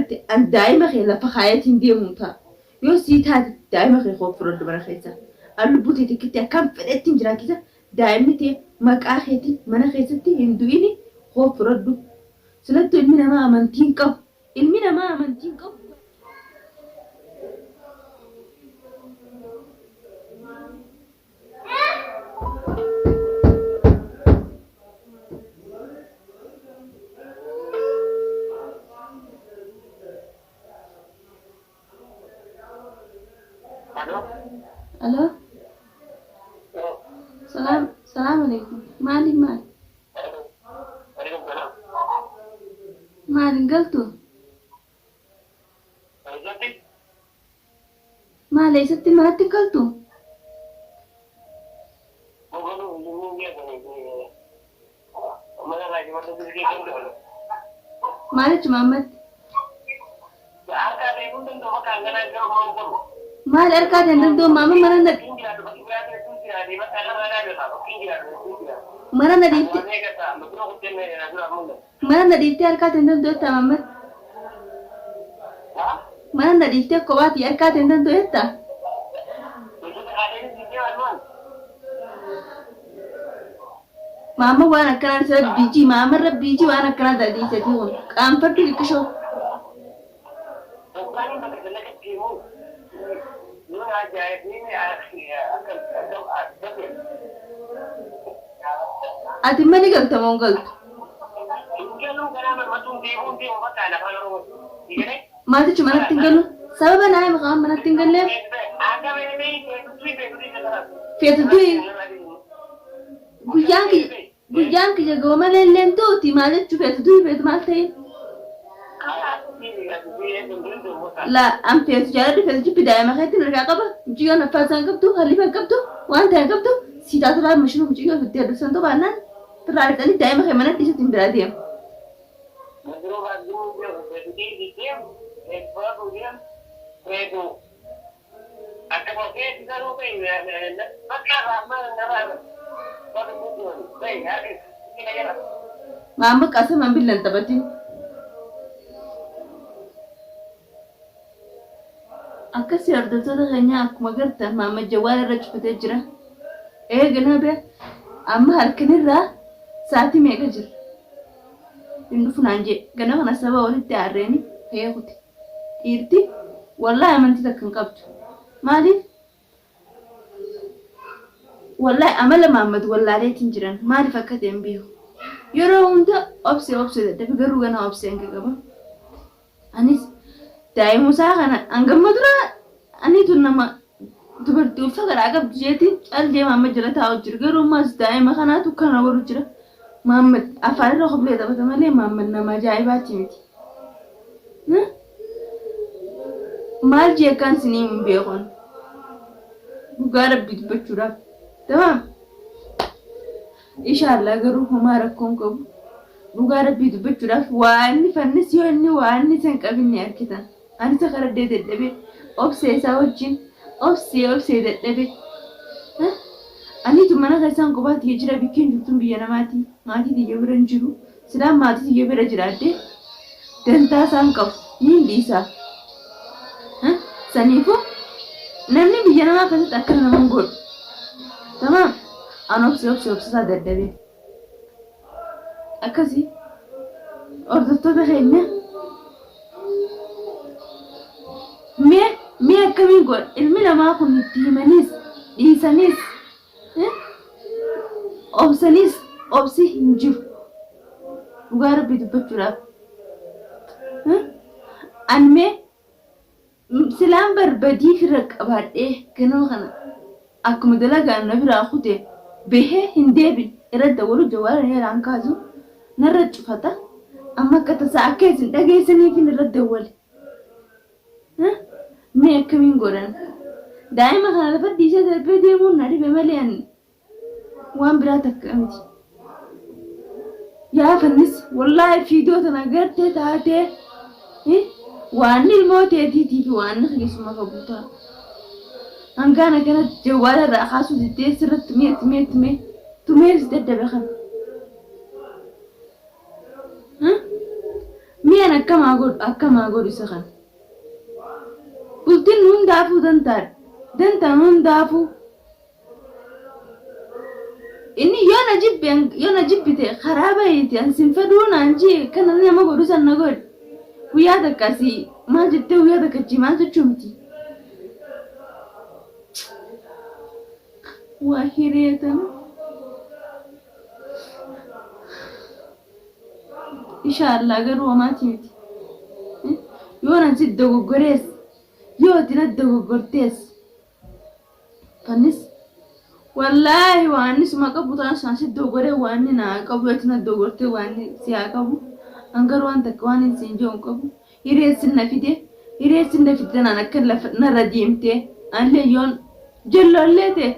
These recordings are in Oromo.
Garte an daa'ima kee lafa kaayeetiin deemuun ta'a. Yoo sii taate daa'ima kee koo fudhadhu mana keessaa. An lubbuu tee tikkitti akkaan fedhettiin jiraachisa daa'imni tee maqaa keetiin mana keessatti hin du'ini koo fudhadhu. Silattuu ilmi namaa amantii hin qabu. Ilmi namaa amantii hin qabu. Alo. Alo. Salaam salaam alaikum. Maali maali? Alaikum salam. Maali hin galtu? Eessatti? Maali eessatti manatti hin galtu? Gogaluu hin geessanii mana irraa jibarta bilkii kan galu. Maal jechuun ammatti? Harkaa beekuu danda'u bakka hanganaa garuu maal godhu? Maali harkaa hin danda'u maama mana na Bakki hin jiraatu bakki biraa hedduun jiraate bakka nama naa beeka bakki hin jiraatu hedduun jiraatu. Mana na Ani dhiifte waan eeggata amma dura kuttee na dura mul'atu. Mana na dhiiftee harkaa hin danda'u jettaa maammad? Ha? Mana na dhiiftee kophaati harkaa hin danda'u jettaa? Hojii haadheen siitee walumaan. Maamma waan akkanaan isa rabbii jii maamma rabbii jii waan akkanaa dalagii kun qaanfadhu xiqqishoo. Hoggaaniin bakka dalagatti himu yoo na ajaa'ibni akka akka Ati mani galta moo hin galtu? Hin galuu ganaa marmatuun deemuun deemu bakka afaan Oromoo. Digalee? Maal jechuun manatti hin galu? Sababa naa hima kaan manatti hin galleef feetu du'i guyyaan kiyya guyyaan kiyya ga'u malee illee duuti maal jechuu feetu du'i feetu maal ta'in? La an feetu jaaladhu feetu jibbi daa'ima keetti harkaa qaba mucayyoon affaa isaan qabdu halifa hin qabdu waan ta'e hin qabdu sii taatu laa mashinuu mucayyoo fiddee addusan tobaannaan firraa fixanii daa'ima kee manatti isatti hin biraa deema. Maamma qasaman billan taphatin. Akkasii hordoftoota keenyaa akkuma gartan Maamma Jawwaal irra cufatee jira. Eegana be amma halkanirraa sa'aatii meeqa jira? Hin dhufu naan jee. Ganama kana sababa walitti aarreeni ka'ee kute. Dhiirti wallaahi amantii takka hin qabdu. Maaliif? Wallaahi amala Maammad wallaaleetiin jiran maaliif akka ta'e hin beeku. Yeroo hunda obsee obsee dadhabe garuu ganaa obsee hanga qaba. Anis daa'imusaa kana hangamma dura aniitu nama dubartii ulfa garaa qabdu jeetiin cal jee Maammad jala taa'u jira. Garuu ammaas daa'ima kanaatu kana godhu jira. Maammad afaan irra koflee taphata malee Maammad nama ajaa'ibaati miti. Maal jee akkaan isinii hin beekon. Dhugaa rabbii dubbachuudhaaf. Tamaam. Inshallah garuu homaa rakkoon qabu. Dhugaa rabbii dubbachuudhaaf waa inni fannis yoo inni waa inni isa hin qabin ni argitan. Ani isa karadhee dadhabee obsee isaa wajjin obsee obsee dadhabee. Aniitu mana keessaan kophaa tiyya jira bikkiin jirtuun biyya namaati maatii tiyya bira hin jiru. Silaan maatii tiyya bira jiraadhe dantaa isaan qabu niin dhiisa. Saniifuu namni biyya namaa keessatti akkana nama hin godhu. Tamaam an obsee obsee obsisaa dadhabee. Akkasi hordoftoota keenya mee mee akkamiin godha ilmi namaa kun itti himaniis dhiisaniis obsaniis obsi hin jiru dhugaa rabbii dubbachuudhaaf an mee Silaan bar badii firra qabaadhee ganama kana akkuma dalagaan na biraa kute bahee hin deebine irra dawwalu jawwaala na jalaa hin kaasu narra cufata amma akka tasaa akka isin dhageessaniifin irra dawwale mee akkamiin godhan daa'ima kana lafa dhiisee darbee deemuun na dhibe malee ani waan biraa takka miti. Yaa fannis wallaahi fiidoo tana gartee taatee waan ilmoo teetiitii fi waan kiyyasuma qabu ta'a. Hangaan akkanatti jawwaala irraa kaasuu diddee sirra tumee tumee tumee tumee si dadhabe kana. Mi'a na akkamaa godhu akkamaa godhu isa kana. Bultiin hundaafuu dantaadha. Dantaan hundaafuu. Inni yoo na jibbe yoo na jibbite karaa bahiiti an sin fedhuu naan jee kana nama godhu san na godhi. Guyyaa takka asii maal jettee guyyaa takka achii maal jechuu miti. Waa hiree tana. Inshallah garuu homaati miti. Yoo nan si dogoggorees yoo ati na dogoggortees Fannis wallaahi waan inni suma qabu ta'an saan si dogoree waan inni naa qabu ati na dogortee waan inni si haa qabu an garuu waan takka waan inni siin jedhu hin qabu hiree sin na fide hiree sin na fide tanaan akka lafa narra deemtee anillee yoon jalloollee ta'e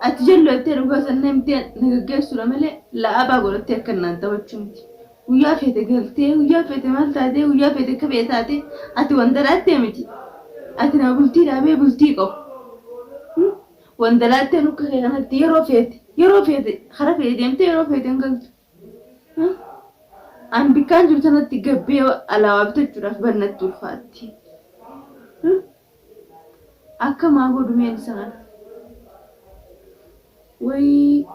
ati jallooltee dhugaa san na himtee na gaggeessuudha malee la'abaa godhattee akka naan taphachuu miti. Guyyaa feete galtee guyyaa feete maal taatee guyyaa feete akka feete taatee ati wandalaattee miti. Ati nama bultii dhaabee bultii qabu. Wandalaattee nukka kee kanatti yeroo feete yeroo feete kara feete deemtee yeroo feete hin galtu. An bikkaan jiru sanatti gabbee alaabaa bitachuudhaaf bannatti ulfaatti. Akka maa godhu meen isa kana. Wayii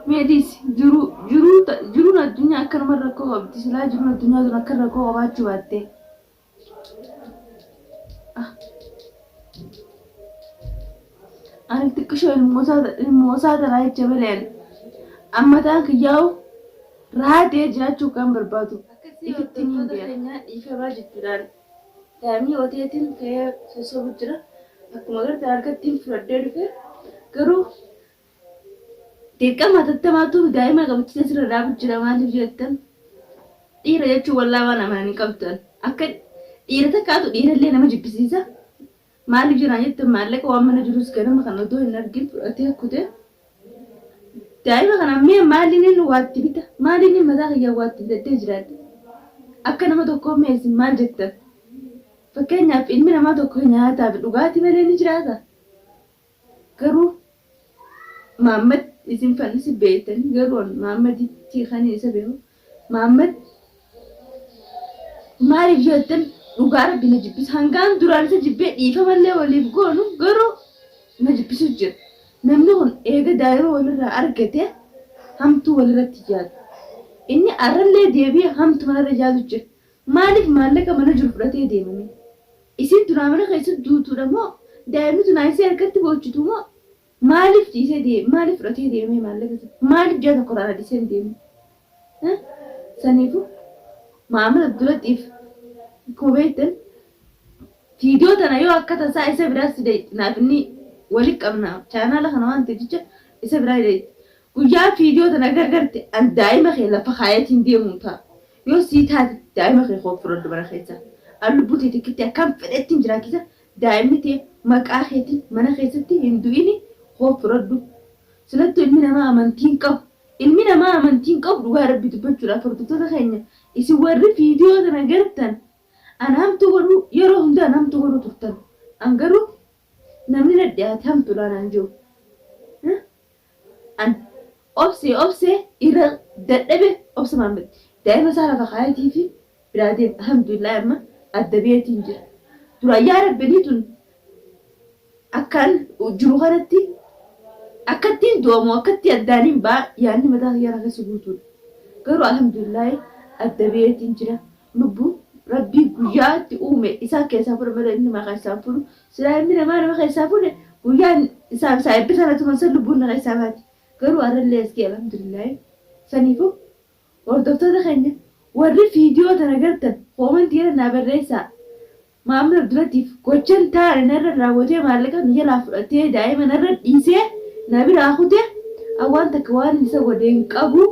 mee dhiisi jiruu jiruu jiruun addunyaa akkanuma rakkoo qabdi silaa jiruun addunyaa tun akka rakkoo qabaachuu baattee. Ani xiqqishoo ilmoosaa tanaa jecha malee amma ta'an kiyyaa'u raatee jiraachuu kan barbaadu. Ifitti niin beeka. Keenyaa dhiifamaa jechuudhaan daa'imni oteetiin ka'ee sossobu jira. Akkuma agartan harkattiin fudhadhee dhufe garuu dirqama hatattamaatu daa'ima qabachiisee sirra dhaabu jira maaliif jettan dhiira jechuun wallaa waan amanan hin qabdan akka dhiira takkaatu dhiirallee nama jibbisiisa maaliif jiraan jettan maallaqa waan mana jirus ganama kan odoo hin argin fudhatee kute Daa'ima kana mee maaliinin waatti bita? Maaliinin mataa kiyyaan waatti bitadhee jiraadha? Akka nama tokkoo mee isin maal jettan? Fakkeenyaaf ilmi namaa tokko nyaataa fi dhugaatii malee ni jiraata? Garuu Maammad isin fannisi beektanii garuu an Maammaditti kanin isa beeku Maammad maaliif yoo jettan dhugaa rabbi na jibbisa hangaan duraan isa jibbee dhiifamallee waliif goonu garuu na jibbisu jira. Namni kun eega daa'ima walirraa argate hamtuu walirratti yaadu. Inni arrallee deebi'ee hamtu manarra yaadu jira. Maaliif maallaqa mana jiru fudhatee deemame? Isiin tunaa mana keessa duutuudha moo daa'imni tunaa isii harkatti boochitu moo maaliif dhiisee deeme maaliif fudhatee deemee maallaqa sana maaliif ji'a tokko irraa dhiisee hin deemne? Saniifuu Maamila Abdulatiif akkuma beektan viidiyoo tana yoo akka tasaa isa biraas si deetti naaf inni wali qabna chaanaala kana waan ta'eef jecha isa biraa deetti. Guyyaa viidiyoo tana gargarte an daa'ima kee lafa kaayetiin deemuun ta'a. Yoo sii taate daa'ima kee koo fudhadhu mana keessa. An lubbuu tee tikkitti akkan fedhettiin jiraachisa daa'imni tee maqaa keetiin mana keessatti hin du'ini koo fudhadhu. Silattuu ilmi namaa amantii hin qabu. Ilmi namaa amantii hin qabu dhugaa rabbi dubbachuudhaaf hordoftoota keenya isin warri viidiyoo tana gartan an hamtuu godhuu yeroo hundaa an hamtuu godhuu turtan an garuu namni na dhiyaate hamtuudhaa naan jiru an obsee obsee irra dadhabe obsa maammed daa'ima isaa lafa kaayatii fi biraa deema alhamdulillah amma adda beetiin jira duraan yaa rabbinii tun Akkaan jiru kanatti akkattiin du'a moo akkatti addaaniin ba'a yaadni mataa kiyyaa na keessa guutuudha. Garuu alhamdulillaahi adda baheetiin jira. Lubbuu Rabbii guyyaa itti uume isaa keessaa fudhe malee inni namaa keessaa hin fudhu. Silaa ilmi namaa nama keessaa fudhe guyyaan isaaf isaa eebbisaa na tuman san lubbuun na keessaa baati. Garuu har'allee as ga'e alhamdulillaahi. Saniifuu hordoftoota keenya warri viidiyoo tana gartan koomentii irra naa barreessaa. Maamila Abdulatiif gocha hin taane narra raawwatee maallaqa na jalaa fudhatee daa'ima narra dhiisee na biraa kute an waan takka waan isa godhe hin qabu.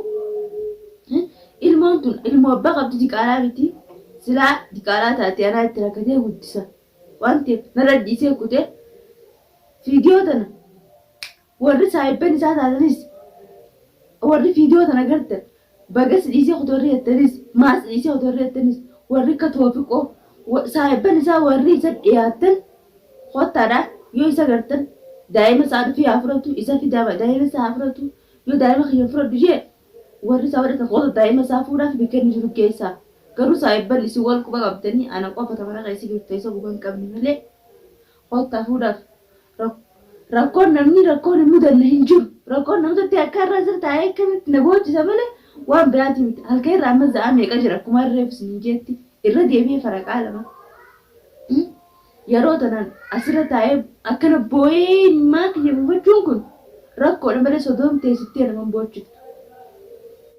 Ilmoon tun ilmoo abbaa qabdu diqaalaa miti. Silaa diqaalaa taate anaa itti rakkatee guddisa waan ta'eef narra dhiisee kute. Viidiyoo tana warri saahibban isaa taatanis warri viidiyoo tana gartan baga si dhiisee kute warri jettanis maa si dhiisee kute warri jettanis warri akka Toofiqoo saahibban isaa warri isa dhiyaattan kottaadha yoo isa gartan daa'ima isaa dhufee haa fudhatu isa fidaa daa'ima isaa haa fudhatu yoo daa'ima kiyya fudhadhu jee Warri isaa fudhatan qoota daa'ima isaa fuudhaaf bakka inni jiru geessaa. Garuu saahibban isin wal quba qabdanii ana qofa ta mana keessa jirtu isa quba hin qabne malee kottaa fuudhaaf. Rakkoon namni rakkoon hin mudanne hin jiru. Rakkoon na mudatte akka irra asirra taa'ee akkanatti na boochisa malee waan biraatii miti. Halkan irraa amma za'aa meeqa jira akkuma reefu isiniin jeetti irra deebi'ee faraqaa 2. Yeroo tanaan asirra taa'ee akkana boo'ee ilmaan kiyya buufachuun kun rakkoodha malee sodoon teessittee nama hin boochiftu.